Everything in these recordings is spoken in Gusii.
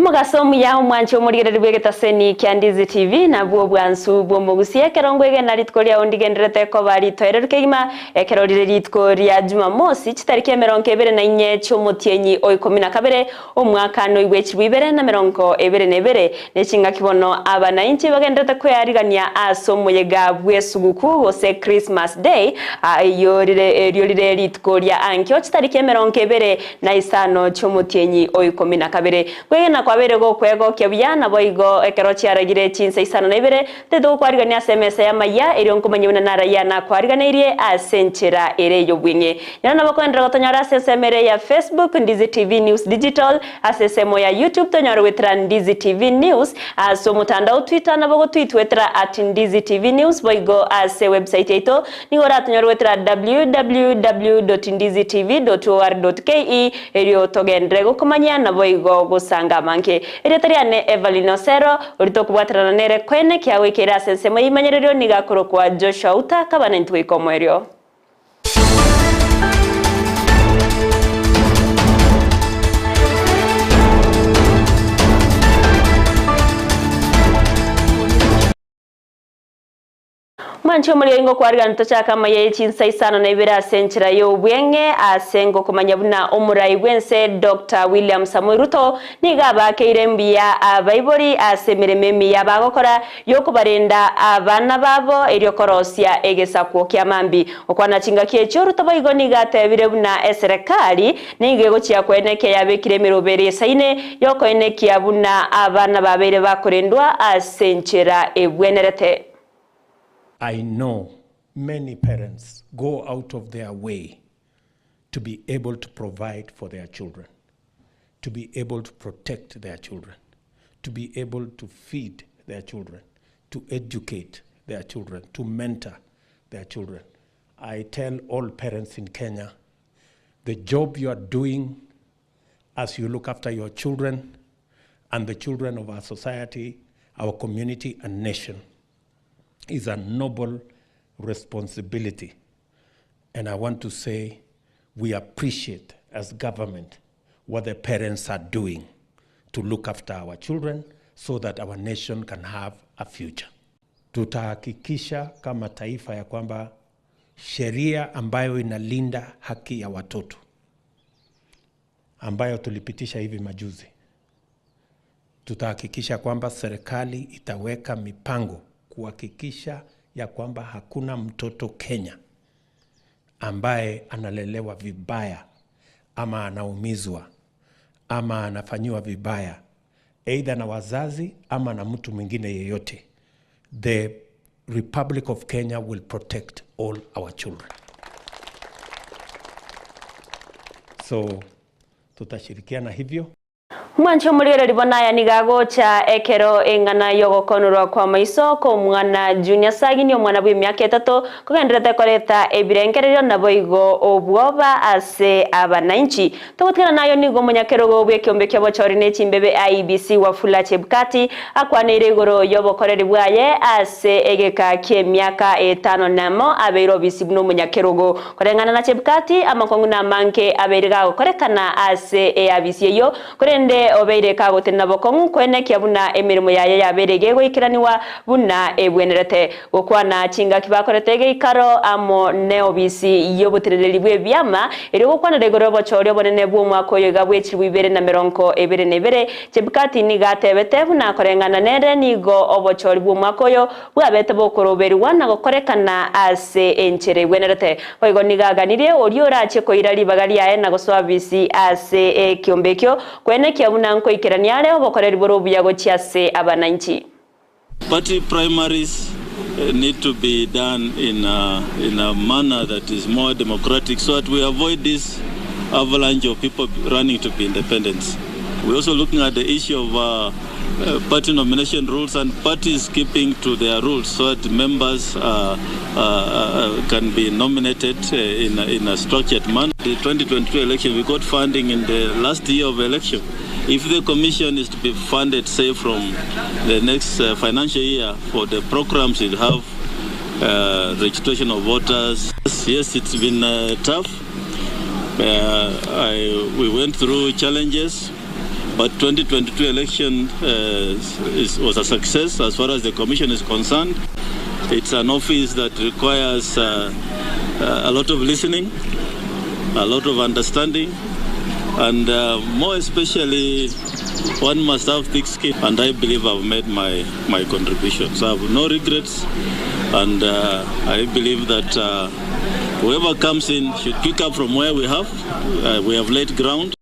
Omogaso omuya omwanche omorigereria bw'egetaseni kia Ndizi TV nabwo obwansu bw'omogusia ekero ngwegena rituko riao ndigendererete koba ritoereru kegima ekero rire rituko ria Jumamosi chitariki emerongo ebere na inye chi'omotienyi o ikomi na kabere omwaka noigwe chilifu ibere na merongo ebere na ebere ne chingaki bono abanainchi bagendererete kwearigania ase omoyega bw'esuguku gose Christmas Day eyio rire erio rire rituko ria ankio chitariki emerongo ebere na isano chi'omotienyi o ikomi na kabere. Kwegena kwabeire gokwegokia buya, naboigo ekero chiaragire chinsa isano na ibere, titogokwarigania ase emesa y'amayia, erio nkomanye buna narayia nakwariganeirie ase enchera ere ey'obweng'e. Nyora nabo koenderera gotonyora ase ensemo ere ya Facebook, Ndizi TV News Digital, ase ensemo ya YouTube tonyore goetera Ndizi TV News, ase omotandao Twitter nabo gotweet goetera at Ndizi TV News, boigo ase website yaito Nigo oratonyore goetera www.ndizitv.or.ke erio togenderere gokomanyia naboigo gosanga amange. Erieta riane Evelyn Osero, oria tokobwaterana nere koene kiagoikeire ase ensemo y'eimanyererio nigo akorokwa Joshua Uta kaba naintwe goika omoerio. Mwanche omoriogi ngokwarigania tochake amaya ye chinsa isano na ibere ase enchera y'obweng'e ase ngokomanya buna omorai bw'ense Doctor William Samoei Ruto nigo abakeire mbuya abaibori ase emeremo emiya bagokora y'okobarenda abana babo erio korosia egesaku kia mambi. Gokwana chingaki echio Ruto boigo nigo atebire buna eserekari nigo egochia koenekia yabekire emeroberi esaine y'okoenekia buna abana babeire bakorendwa ase enchera ebwenerete. I know many parents go out of their way to be able to provide for their children, to be able to protect their children, to be able to feed their children, to educate their children, to mentor their children. I tell all parents in Kenya, the job you are doing as you look after your children and the children of our society, our community and nation is a noble responsibility. And I want to say we appreciate as government what the parents are doing to look after our children so that our nation can have a future. Tutahakikisha kama taifa ya kwamba sheria ambayo inalinda haki ya watoto ambayo tulipitisha hivi majuzi, tutahakikisha kwamba serikali itaweka mipango kuhakikisha ya kwamba hakuna mtoto Kenya ambaye analelewa vibaya ama anaumizwa ama anafanyiwa vibaya aidha na wazazi ama na mtu mwingine yeyote. The Republic of Kenya will protect all our children. So tutashirikiana hivyo. Mwanche omorigereria bono aya nigo agocha ekero eng'ana y'ogokonorwa kw'amaiso kw'omwana Junior Sagini, omwana bw'emiaka etato, kogendererete koreta ebirengererio naboigo obwoba ase abanainchi. Togotigana nayo nigo omonyakerogo bw'ekeombe ki'obochori ne chimbebe IEBC Wafula Chebukati akwaneire igoro y'obokoreri bwaye ase egeka ki'emiaka etano nemo abeire obisi buna omonyakerogo. Koreng'ana na Chebukati, amakong'u namange abeire gagokorekana ase eabisi eyio, korende obeire kagotenena bokong'u koenekia buna emeremo yaye yabeire gegoikeranigwa buna ebwenerete. Gokwana chingaki bakorete egeikaro amo neobisi y'oboteneneri bw'ebiama, erio gokwanera igoro y'obochori obonene bw'omwaka oyo iga bwe chilifu ibere na merongo ebere na ebere, Chebukati nigo atebete buna koreng'ana nere nigo obochori bw'omwaka oyo bwabete bokoroberigwa na gokorekana ase enchera egwenerete. Boigo nigo aganirie oria orachie koira ribaga riaye na gosoa bisi ase ekiombe ekio, koenekia buna nkoikerania are obokoreri bore obuya gochia ase abananchi. Party primaries need to be done in a, in a manner that is more democratic so that we avoid this avalanche of people running to be independents. We're also looking at the issue of uh, uh, party nomination rules and parties keeping to their rules so that members uh, uh, uh, can be nominated uh, in, a, in a structured manner. The 2022 election, we got funding in the last year of election. If the commission is to be funded, say, from the next uh, financial year for the programs it have uh, registration of voters. Yes, it's been uh, tough. Uh, I, we went through challenges. But 2022 election is, was a success as far as the commission is concerned. It's an office that requires a lot of listening, a lot of understanding, and more especially one must have thick skin and I believe I've made my, my contribution. So I have no regrets and I believe that whoever comes in should pick up from where we have, we have laid ground.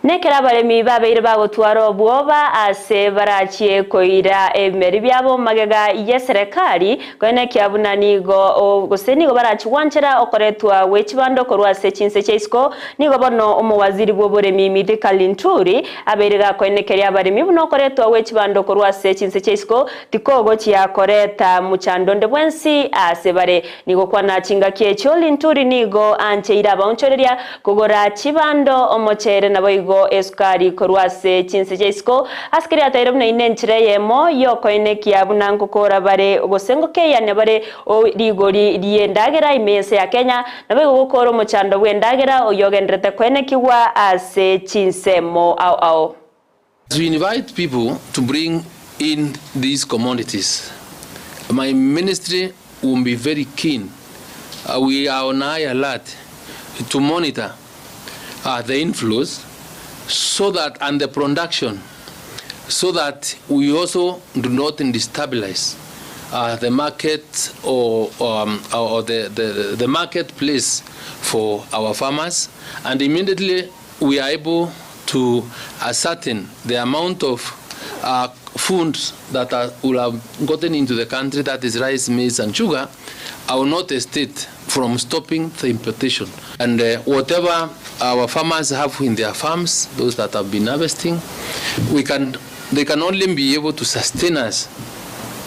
Nekero abaremi babeire bagotwara obwoba ase barachie koira ebimeri biabo magega y'eserekari, koenekia buna nigo gose nigo barachie gwanchera okoretwa gwe chibando korwa ase chinse chia isiko, nigo bono omowaziri bw'oboremi Mithika Linturi abeire gakoenekeria abaremi buna okoretwa gwe chibando korwa ase chinse chia isiko tikogochia koreta mochando onde bwensi ase bare. Nigo kwana chingaki echio Linturi nigo ancheire abaonchoreria kogora chibando, omochere naboigo esukari korwa ase chinse chia isiko, ase keria ataire buna ine enchera eyemo y'okoenekia buna ngokora bare gose ngokeyania bare rigori ri'endagera ime y'ense ya Kenya, naboigo gokora omochando bw'endagera oyio ogendererete koenekigwa ase chinsemo ao ao. As we invite people to bring in these commodities, my ministry will be very keen, we are on high alert to monitor the inflows so that and the production so that we also do not destabilize the market or, or the, the, the marketplace for our farmers and immediately we are able to ascertain the amount of funds that are, will have gotten into the country, that is rice, maize and sugar, I will not hesitate from stopping the importation. And whatever our farmers have in their farms, those that have been harvesting, we can, they can only be able to sustain us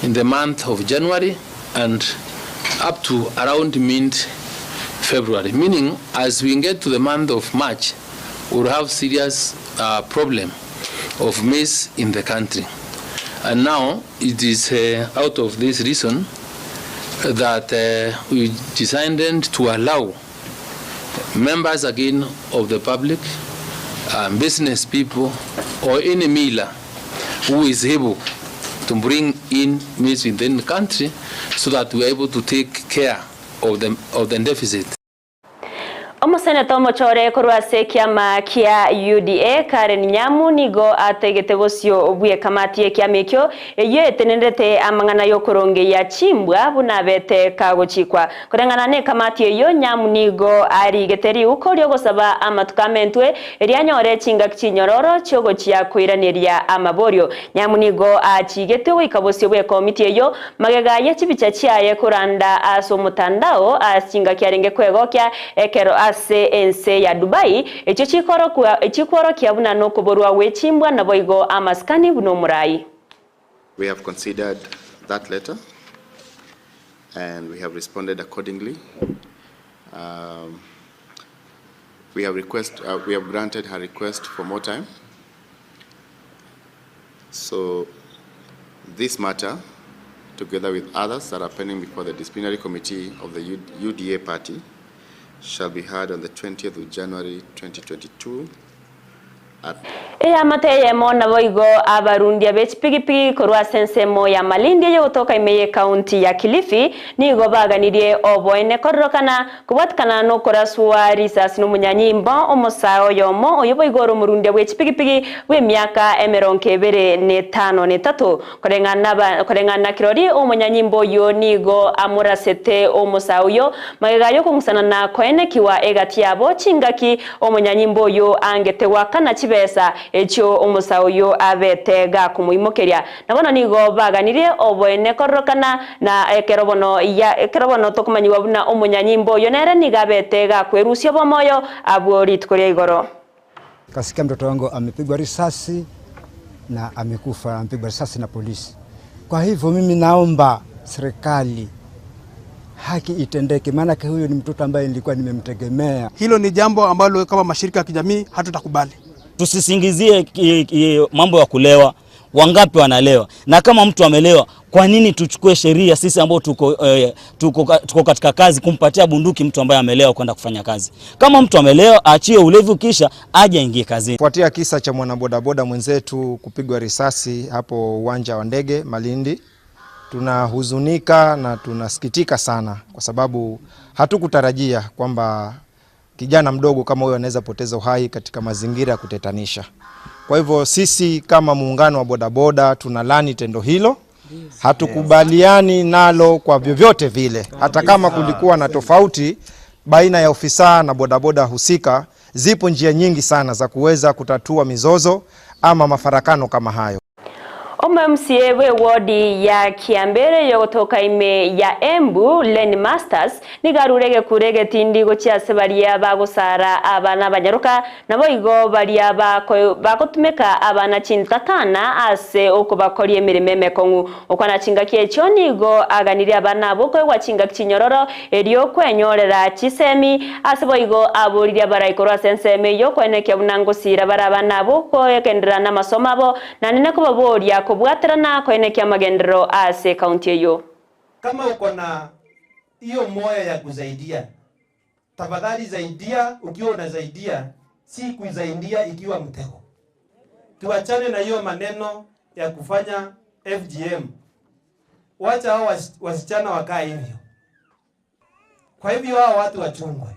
in the month of January and up to around mid-February, meaning as we get to the month of March, we'll have serious problem of maize in the country. And now it is out of this reason that we decided to allow members again of the public, business people, or any miller who is able to bring in maize within the country so that we are able to take care of the, of the deficit. Omoseneta omochore korwa ase ekiama kia UDA Karen Nyamu nigo ategete bosio bw'ekamati y'ekiama ekio eyio etenerete amang'ana y'okorongeia chimbwa buna abete kagochikwa. Koreng'ana n'ekamati eyio Nyamu nigo arigete riuko ri'ogosaba amatuko amentwe erio anyore chingaki chinyororo chiogochia koiraneria amaborio. Nyamu nigo achigetwe goika bosio bw'ekomiti eyio magega ye chibicha chiaye koranda ase omotandao ase chingaki arenge kwegokia ekero ase ense ya Dubai echio chikworokia buna nokoborwa gwe chimbwa naboigo amasikani buna omorai. We have considered that letter and we have responded accordingly. We have request, we have granted her request for more time. So this matter, together with others that are pending before the disciplinary committee of the UDA party, shall be heard on the 20th of January 2022 at Eamate eyemo naboigo abarundia be chipigipigi korwa ase ensemo ya Malindi eyogotoka ime ye county ya Kilifi nigo baganirie oboene kororokana kobwatikana nokoraswa risasi nomunyanyimbo omosae oyomo oyo boigo ore omorundia bwe chipigipigi bwe emiaka emerongo ebere na etano na etato. Koreng'ana kirori omonyanyimbo oyo nigo amorasete omosae oyo magega yokong'usana na koenekiwa egati yabo chingaki omonyanyimbo oyo angete gwakana chibesa echio omosae oyo abete gakomoimokeria. Na bono nigo baganirie oboene kororokana na ekero bono ya ekero bono tokomanyiwa buna omonyanyimbo oyo nere nigo abete gakwerusia bomoyo abwo rituko ria igoro. Kasikia mtoto wangu amepigwa risasi na amekufa, amepigwa risasi na polisi. Kwa hivyo mimi naomba serikali haki itendeke, maana huyu ni mtoto ambaye nilikuwa nimemtegemea. Hilo ni jambo ambalo kama mashirika ya kijamii hatutakubali. Tusisingizie mambo ya kulewa. Wangapi wanalewa? Na kama mtu amelewa, Kwa nini tuchukue sheria sisi ambao tuko, eh, tuko, tuko katika kazi kumpatia bunduki mtu ambaye amelewa kwenda kufanya kazi? Kama mtu amelewa aachie ulevi kisha aje aingie kazini. Kufuatia kisa cha mwanabodaboda mwenzetu kupigwa risasi hapo uwanja wa ndege Malindi, tunahuzunika na tunasikitika sana, kwa sababu hatukutarajia kwamba kijana mdogo kama huyo anaweza poteza uhai katika mazingira ya kutetanisha. Kwa hivyo sisi kama muungano wa bodaboda tunalani tendo hilo, hatukubaliani nalo kwa vyovyote vile, hata kama kulikuwa na tofauti baina ya ofisa na bodaboda husika. Zipo njia nyingi sana za kuweza kutatua mizozo ama mafarakano kama hayo. Omo-MCA bwe wodi ya Kiambere yogotoka ime ya Embu Len Masters nigarure gekure getindi gochia ase baria bagosara abana banyaroka nabo igo baria bagotumeka abana chintakana ase okobakoria emirimo emekong'u okwana chingaki echio nigo aganirie abana abo koegwa chingaki chinyororo erio kwenyorera chisemi ase boigo aboririe abaraikorwa ase ensemo eywo kwenekia buna ngosira bare abana abo koekenderera na amasomo abo naende kobaboria kobwaterana koenekia magenderero ase kaunti eyo. Kama uko na hiyo moyo ya kusaidia, tafadhali saidia. Ukiwa unasaidia, si kuisaidia ikiwa mtego. Tuachane na hiyo maneno ya kufanya FGM. Wacha hao wasichana wakae hivyo. Kwa hivyo hao watu wachungwe.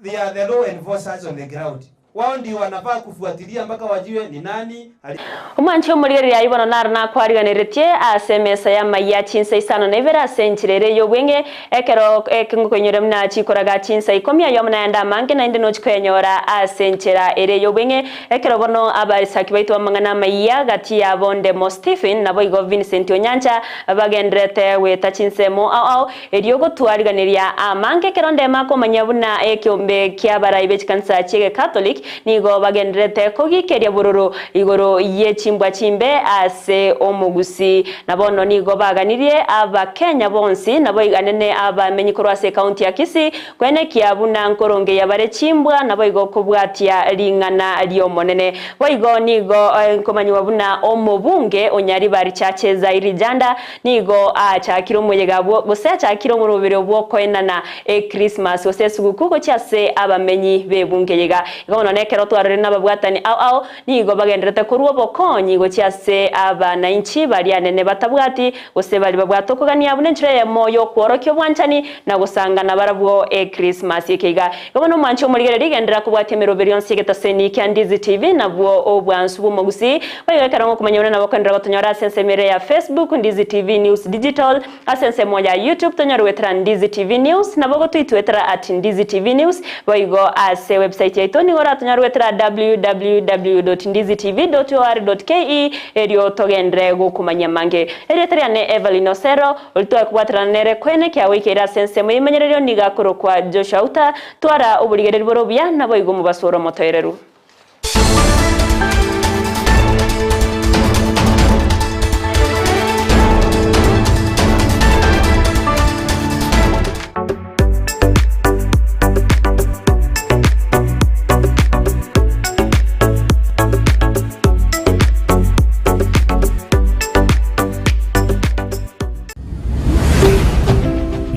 They are the law enforcers on the ground. Wao ndio wanafaa kufuatilia mpaka wajue ni nani ali Omwanchi omorigereria aywo bono naro nakwariganeretie ase emesa ya amaiya chinsa isano na ibere ase enchera ere ya obwenge ekero ekengokoinyora buna chikoraga chinsa ikomi ayo naende amange naende nochikoenyora ase enchera ere ya obwenge ekero bono abaisaki baito bamang'ana amaiya gati yabo Ndemo Stephen nabo igo Vincent Onyancha bagenderete gweta chinsemo ao ao erio gotwariganeria amange ekero ndemo akomanya buna ekiombe kia abarai be chikanisa chia egecatholic nigo bagenderete kogikeria bororo igoro yechimbwa chimbe ase omogusi na bono nigo baganirie abakenya bonsi nabo iganene abamenyi korwa ase ekaunti ya Kisii kwenekia buna nkoronge yabare chimbwa nabo igo kobwatia ring'ana riomonene boigo nigo nkomanyiwa buna omobunge Onyaribari Chache Zairi Janda nigo achakire omoyega bwo gose achakire omorobere bwokoenana e Christmas gose esuguku gochia ase abamenyi b'ebunge yega igo bono nekero twarorire nababwatani ao ao nigo bagenderete korwa obokonyi gochia ase abananchi baria anene batabwati gose bari babwate okogania buna enchera eyemo ya okworokia obwanchani na gosangana barabwo e Christmas ekeiga igo bono omwanchi omorigereria rigendera kobwatia emeroberi yonsi egetaseni kia Ndizi TV nabwo obwansu bw'omogusi boigo ekero ngokomanya buna nabo okendera gotonyora ase ensemo ere ya Facebook Ndizi TV News Digital ase ensemo ya YouTube tonyore gwetera Ndizi TV News nabo gotwitwetera at Ndizi TV News boigo ase website yaito nigo oratonyore gwetera www.ndizitv.or.ke erio togendere gokomanya mange erieta riane Evelyn Osero oritwae kobwaterana nere kwene kiagoikeire ase ensemo yimenyererio niga akorokwa Joshua Uta twara oborigereri bore obuya nabo igo omobasoro omotoereru.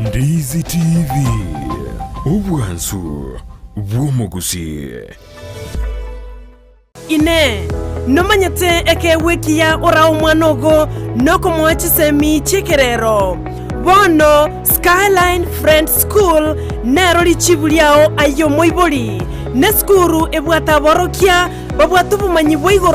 Ndizi TV, obwansu bw'omogusii. Inee! Nomanyete ekeegwa ekiya orae omwana ogo nokomoa chisemi chi'ekerero? Bono Skyline Friends School nero richibu riao aye omoibori, nesukuru ebwate aborokia babwate obomanyi bwa igoro.